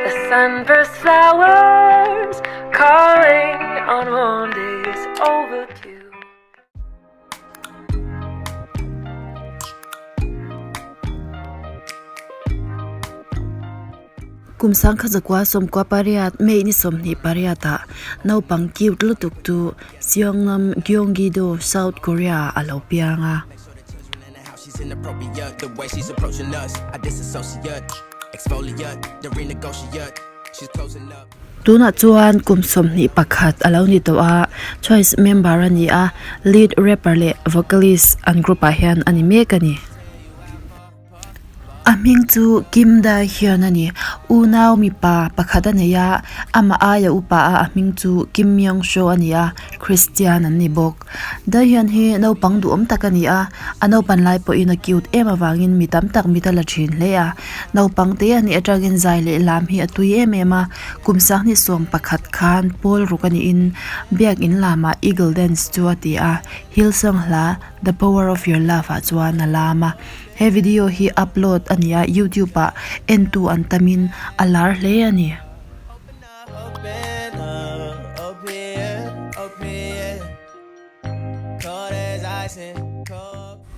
The sunburst flowers calling on warm days overdue. Kum 1998 May ni 28 ah naupang cute lutuk chu Seongnam, Gyeonggi-do, South Korea ah a lo piang a. Tunah chuan kum 21 a lo ni tawh a, Twice member a ni a, lead rapper leh vocalist an group ah hian a ni mek a ni. A hming chu Kim Dae Hyun a ni. Unau mipa pakhat a nei a, amah aia upa a a hming chu Kim Myung Soo a ni a, Christian an ni bawk. Dae Hyun hi naupang duhawm tak a ni a, a naupan lai pawhin a cute em avangin mi tam tak mit a la thin hle a. Naupang te a nih atangin zai leh lam hi a tui em em a, kum 21 khan pawl ruk a niin biakin lamah Eagle Dance chu a ti a, Hillsong hla The Power of Your Love ah chuan a lam a. He video hi upload a ni a, youtube ah entu an tamin a lar hle a ni.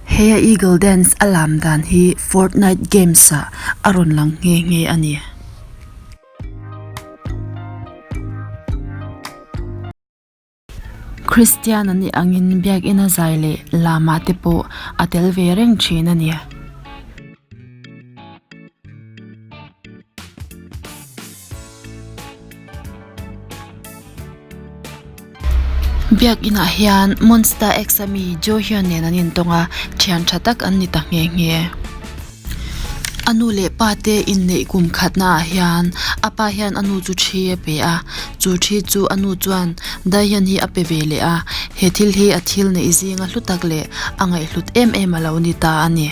He a eagle dance a lam dan hi Fortnite games ah a rawn lang nghe nghe a ni. Kristian an nih angin biakina zai leh lamah te pawh a tel ve reng thin a ni. Biakinah hian Monsta X ami Joe Hyun nen an intawng a, thian tha tak an ni ta nghe nghe. A nu leh pa te inneih kum khatna ah hian a pa hian a nu chu thi a pe a, chu thi chu a nu chuan Daehyun hi a pe ve leh a, he thil hi a thil neih zinga hlu tak leh a ngaihhlut em em a lo ni ta a ni.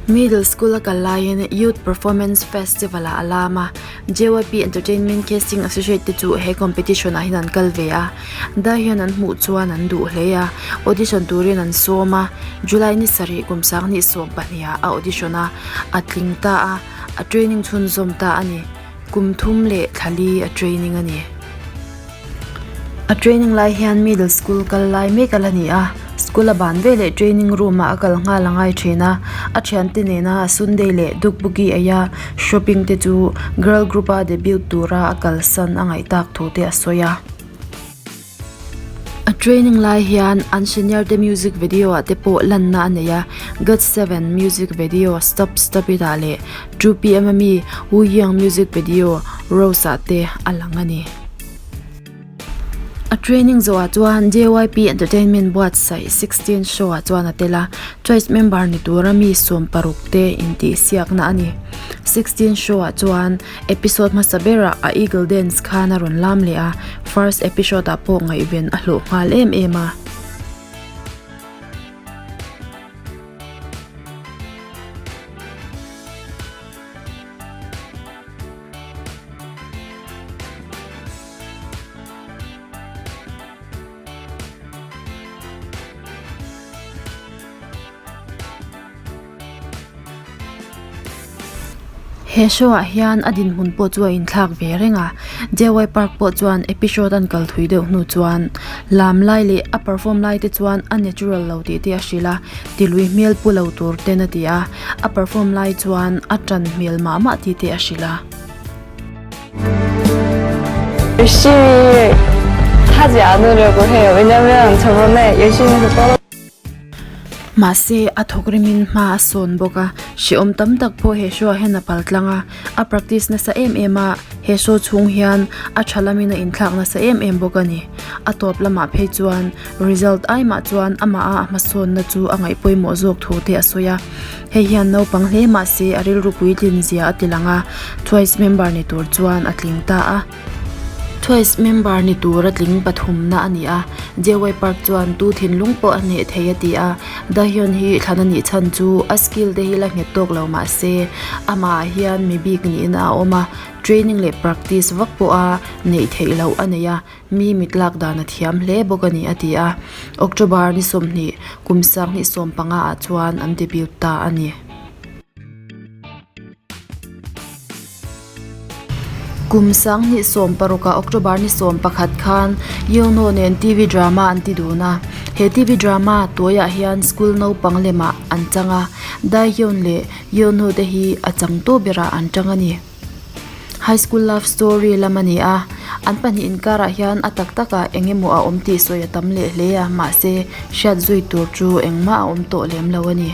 Middle school a kal laiin Youth Performance Festival ah a lam a, JYP Entertainment Casting Associate te chu he competition ah hian an kal ve a, Daehyun an hmuh chuan an duh hle a, audition turin an sawm a, July ni sarih kum 2020 ah a audition a, a tling ta a, a training chhunzawm ta a ni, kum thum leh thla li a training a ni. A training lai hian middle school kal lai mek a la ni a, school a ban veleh training room ah a kal nghal a ngai thin a, a thiante nena sunday leh dukbuki eia shopping te chu girl group a debut tura a kalsan a ngaih tak thu te a sawi a. A training lai hian an senior te music video ah te pawh lanna a nei a, GOT7 music video stop stop it ah leh 2PM ami Wooyoung music video Rose ah te a lang a ni. A training zawhah chuan JYP Entertainment buatsaih 16 show ah chuan a tel a, Twice member ni tura mi 16 te intihsiakna a ni. 16 show ah chuan episode hmasa berah a Eagle Dance khan a rawn lam leh a, first episode ah pawh ngaihven a hlawh nghal em em a. He show ah hian a dinhmun pawh chu a inthlak ve reng a J Y park pawh chuan episode an kal thui deuh hnu chuan lam lai leh a perform lai te chuan a natural lo tih te a hrilh a tilui hmel pu lo tur ten a ti a a perform lai chuan a tan hmel mah mah tih te a hrilh a. 열심히 하지 않으려고 해요. 왜냐면 저번에 열심히 해서 떨어 Mahse, a thawk rimin hma a sawn bawk a, hrehawm tam tak pawh he show ah hian a pal tlang a, a practice nasa em em a, he show chhung hian a tha lamin a inthlak nasa em em bawk a ni. A tawp lamah phei chuan result ai mah chuan amah a a hmasawnna chu a ngaih pawimawh zawk thu te a sawi a. Hei hian naupang hle mahse a rilru puitlin zia a ti lang a, Twice member ni tur chuan a tling ta a. Twice member ni tur a tling pathumna a ni a, JY Park chuan tu thinlung pawh a hneh thei a ti a, Dahyun hi thlan a nih chhan chu a skill te hi la nghet tawk lo mahse amah ah hian mi bik niin a awm a, training leh practice vak pawha neih theih loh a nei a. Mi mit lak dan a thiam hle bawk a ni a ti a, October ni 20 kum 2015 ah chuan an debut ta a ni. Kum 2016 ah October ni 11 khan Yunho nen TV drama an ti dun a. He TV drama tuaiah hian school naupang lemah an chang a, Daehyun leh Yunho te hi a changtu berah an tang a ni. High school love story lam a ni a, an pahnih inkarah hian a tak takah eng emaw a awm tih sawi a tam leh hle a, mahse hriat zui tur chu engmah a awm tawh lem lo a ni.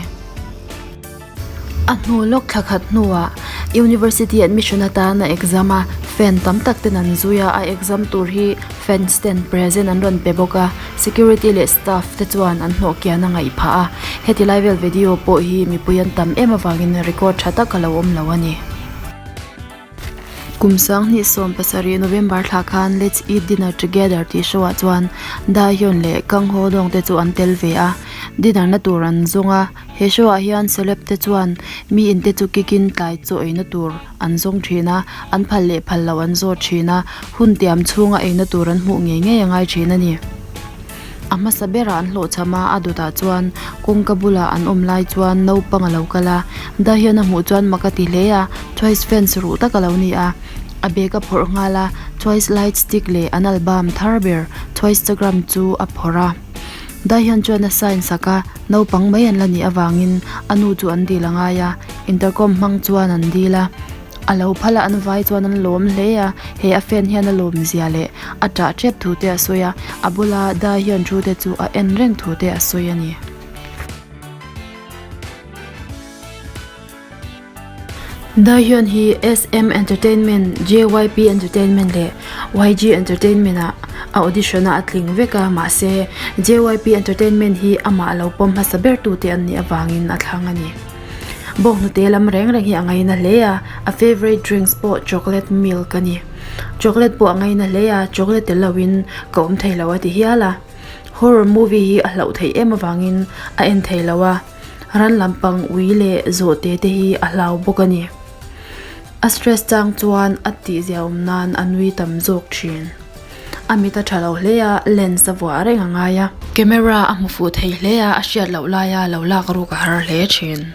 A hnu lawk thla khat hnuah University admission atan a exam a, fan tam tak ten an zui a, a exam tur hi fans ten present an rawn pe bawk a, security leh staff te chuan an hnawh kian a ngaih phah a, heti lai vel video pawh hi mipui an tam em avangin record tha tak a lo awm lo a ni. Kum 2017 November thla khan Let's Eat Dinner Together tih show ah chuan Daehyun leh Kang Ho Dong te chu an tel ve a, dinner na tur an zawng a, he show ah hian celeb te chuan mi in te chu kick in tlai chaw eina tur an zawng thin a, an phal leh phal loh an zawt thin a, hun tiam chhunga eina tur an hmuh ngei ngei a ngai thin a ni. A hmasa berah an hlawhchham a, a dawtah chuan kawngka bulah an awm lai chuan naupang a lo kal a, Dahyun a hmuh chuan mak a ti hle a, Twice fans ruh tak a lo ni a, a bag a phawrh nghal a, Twice light stick leh an album thar ber Twicetagram chu a phawrh a. Dahyun chuan a sign sak a, naupang mai an la nih avangin a nu chu an dil a ngai a, intercom hmang chuan an dil a. A lo phal a, an vai chuan an lawm hle a, he a fan hian a lawm zia leh a ṭah ṭep thu te a sawi a, a bula dai hian thu te chu a en reng thu te a sawi a ni. Daehyun hi SM Entertainment, JYP Entertainment leh YG Entertainment ah a audition a a tling vek a, mahse JYP Entertainment hi amah lo pawm hmasa ber tute an nih avangin a thlang a ni. Bawnghnute lam reng reng hi a ngaina hle a, a favourite drinks pawh chocolate milk a ni. Chocolate pawh a ngaina hle a, chocolate tel loin ka awm thei lo a ti hial a. Horror movie hi a hlauh theih em avangin a en thei lo a, ran lampang ui leh zawhte te hi a hlau bawk a ni. A stress chang chuan a tihzia awm nan a nui tam zawk thin. A mit a tha lo hle a, lens a vuah reng a ngai a. Camera a hmu fuh thei hle a, a hriat loh laia lo lak ruk a har hle thin.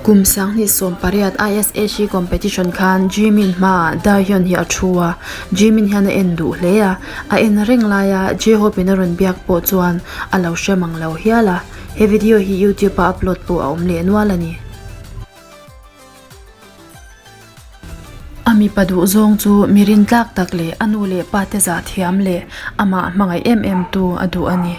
Kum 2018 ISHE competition khan Jimin hmaah Daehyun hi a thu a, Jimin hian a en duh hle a, a en reng laia J-Hope in a rawn biak pawh chuan a lo hre mang lo hial a, he video hi YouTube a upload pawh a awm leh nual a ni. A mipa duh zawng chu mi rintlak tak leh a nu leh pa te zah thiam leh amah hmangaih em em tu a duh a ni.